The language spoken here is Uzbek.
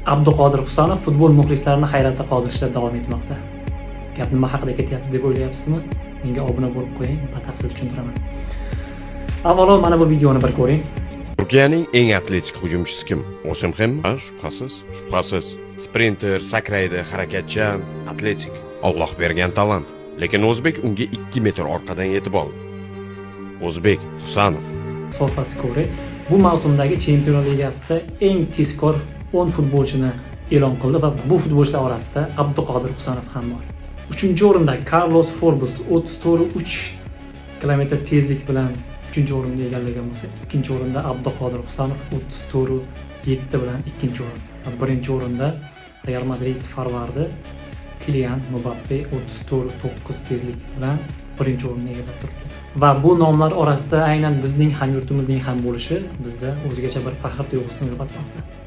Abduqodir Husanov futbol muxlislarini hayratda qoldirishda davom etmoqda. Gap nima haqida ketyapti deb o'ylayapsizmi? Menga obuna bo'lib qo'ying, batafsil tushuntiraman. Avvalo mana bu videoni bir ko'ring. Turkiyaning eng atletik hujumchisi kim? Osimhenmi? Ha, shubhasiz, shubhasiz. Sprinter, sakraydi, harakatchan, atletik. Alloh bergan talant. Lekin o'zbek unga 2 metr orqadan yetib oldi. O'zbek Husanov. SofaScore bu mavsumdagi Chempionlar Ligasida eng tezkor 10 futbolchini e'lon qildi va bu futbolchilar orasida Abduqodir Husanov ham bor. Uchinchi o'rinda Carlos Forbes 34,3 kilometr tezlik bilan uchinchi o'rinni egallagan bo'lsa, ikkinchi o'rinda Abduqodir Husanov 34,7 bilan ikkinchi o'rin. Va birinchi o'rinda Real Madrid forvardi Kilian Mbappe 34,9 tezlik bilan birinchi o'rinni egallab turibdi. Va bu nomlar orasida aynan bizning hamyurtimizning ham bo'lishi bizda o'zgacha bir faxr tuyg'usini uyg'otmoqda.